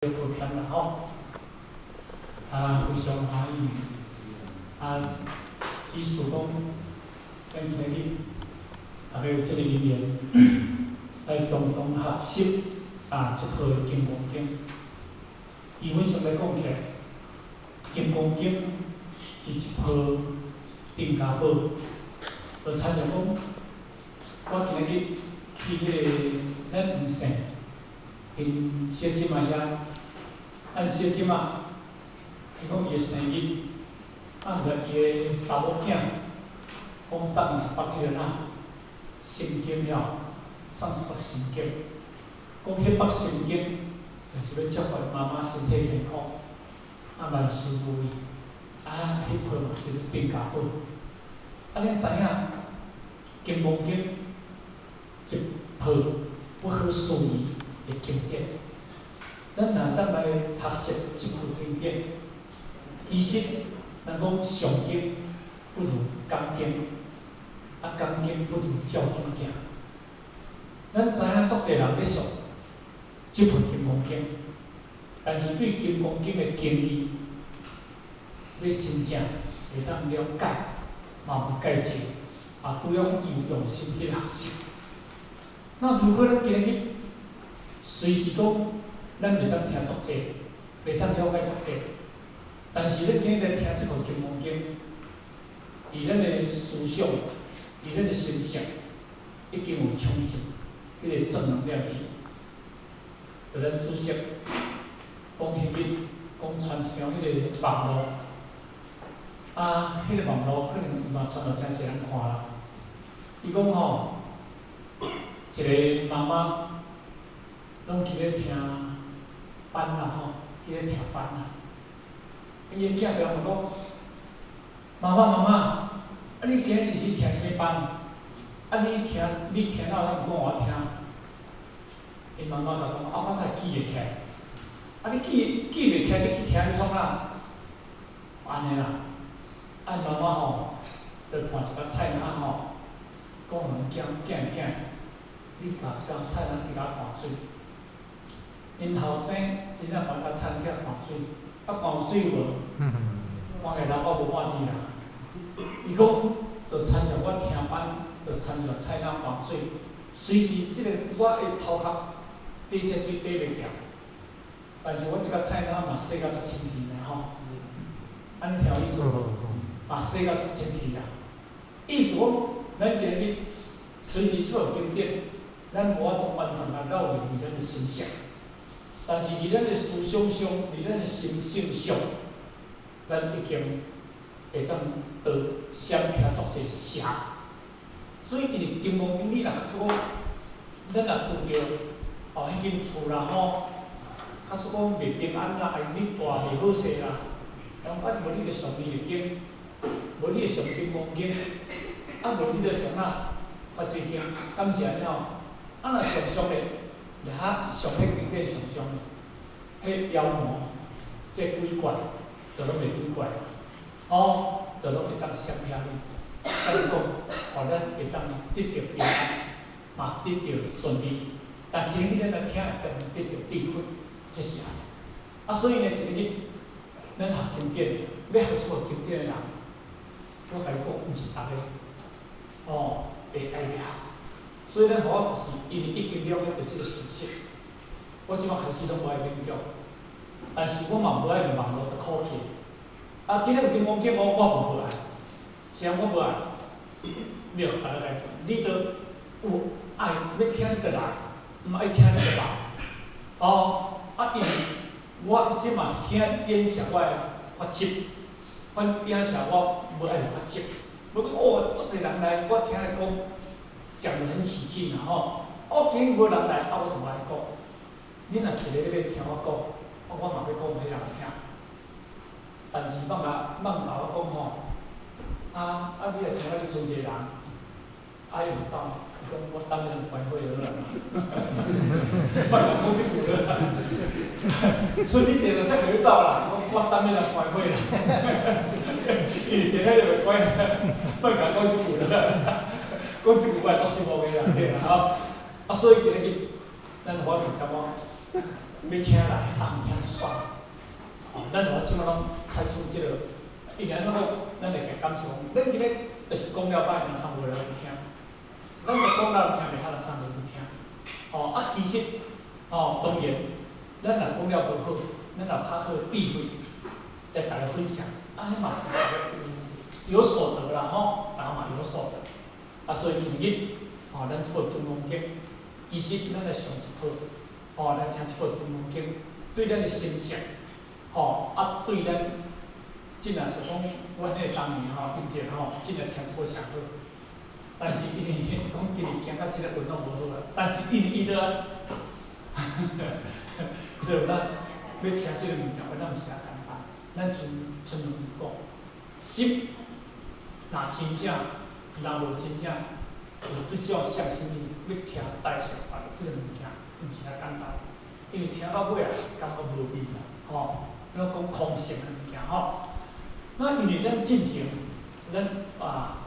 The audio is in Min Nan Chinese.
抱歉啦吼，啊，非常歡喜，啊，只是講，咱今日大家有這个因緣，來共同學習啊，這部《金剛經》。基本上來講起來，《金剛經》是一部傳家寶，就親像講，我今日去彼个咱黃姓，𪜶小姊妹遐，咱小姊仔，伊講伊的生日，啊，著伊的查某囝，講送伊一幅彼个啥，心經了，送一幅心經，講彼幅心經，就是欲祝福媽媽身體健康，啊萬事如意，啊，彼批嘛叫做傳家寶。啊，咱知影《金剛經》一部不可思議的經典，咱若當來學習這部經典，其實咱講上經不如講經，啊講經不如照經行。咱知影足濟人咧誦這部《金剛經》，但是對《金剛經》的經義，欲真正會當了解，嘛無蓋濟，啊，拄用有用心去學習。那如果咱今日隨時講，咱袂當聽足濟，袂當了解足濟，但是咱今日來聽這部《金剛經》，佇咱的思想，佇咱的心性，已經有充實彼个正能量去。就咱主席講彼日講傳一條彼个網路，啊，彼个網路可能伊嘛傳予誠濟人看啦。伊講吼，一个媽媽攏去咧聽班啦吼，去咧聽班啦。伊的囝就問講：媽媽媽媽，啊你今日是去聽啥物班？啊你聽你聽了煞毋講予我聽？𪜶媽媽共講：啊我才會記會起來。啊你記記袂起來，你去聽欲創啥？按呢啦，啊𪜶媽媽吼，就換一寡菜籃吼，講予𪜶囝囝囝，你共這寡菜籃去共灌水。𪜶後生真正共這菜籃去灌水，啊灌水無？灌起流到無半滴啦。伊講就親像我聽班，就親像菜籃灌水，隨時這个我的頭殼滴這水滴袂掉，但是我這個菜籃嘛洗甲足清氣呢吼。按呢聽有意思無？嘛洗甲足清氣啦。意思講，咱今日隨時出經典，咱無法度完全共落入佇咱的心上，但是佇咱的思想上，佇咱的心性上，咱已經會當得閃避足濟邪。所以，因為金剛經，你若說，咱若拄著哦，彼間厝啦吼，假使講袂平安啦，哎你大袂好勢啦，人講啊無你著誦彌勒經，無你著誦金剛經，啊無你著誦啥法華經，敢是按呢吼？啊若常常咧，掠上彼經典常常咧，彼妖魔、這鬼怪，就攏袂鬼怪，哦，就攏會當閃避你。咱講，予咱會當得著平安，嘛得著順利。但今日咱來聽，會當得著智慧，這是按呢。啊，所以呢，今日咱學經典，欲學出經典的人，我共你講，毋是逐个，哦，會愛欲學。所以咱互我就是因為已經了解著這個事實，我這擺開始攏無愛勉強，但是我嘛無愛用網路來考起。啊，今日有金剛經，我我無愛，啥我無愛？沒有甲咱來，你著有愛欲聽你著來，毋愛聽你著罷。哦，啊，因為我這嘛遐影響我的法執，反影響我無愛法執。無講哦，足濟人來，我聽伊講，講得很起勁啦吼。哦，今日無人來，啊，我就無愛講。你若一个咧欲聽我講，我嘛欲講予彼人聽。但是莫共莫共我講吼，啊啊！你若聽了你剩一个人，啊伊就走，伊講我等人關火就好啦。莫共講這句啦，剩你一个才會走啦。我我等人關火啦。伊伫咧就袂關，莫共講這句啦。講這句我會足失望的啦，對啦吼。啊，所以今日咱我就感覺，欲聽來，啊，毋聽就煞。吼，咱我這擺攏採取這個，因為按怎講，咱會共感受講，咱這個就是講了歹，人較無人聽。咱若講了聽袂曉，人較無去聽。吼，啊，其實，吼，當然，咱若講了無好，咱若有較好智慧來逐家分享，啊，彼嘛是逐家有所得啦，吼，逐家嘛有所得。啊，所以今日，吼，咱這部金剛經，其實咱來上一課，吼，來聽這部金剛經，對咱的心性，吼，啊，對咱，真若是講，阮彼個當年吼，以前吼，真來聽這部上好。但是因為講今日行到這個運動無好啊，但是因為伊都，所以咱欲聽這個物件，咱毋是遐簡單。咱賰賰兩字講，心若真正，若無真正有這種向心力，欲聽大乘法的這個物件，毋是遐簡單。因為聽到尾啊，感覺無味啦，吼。咱講空性的物件吼。那因為咱進前，咱啊。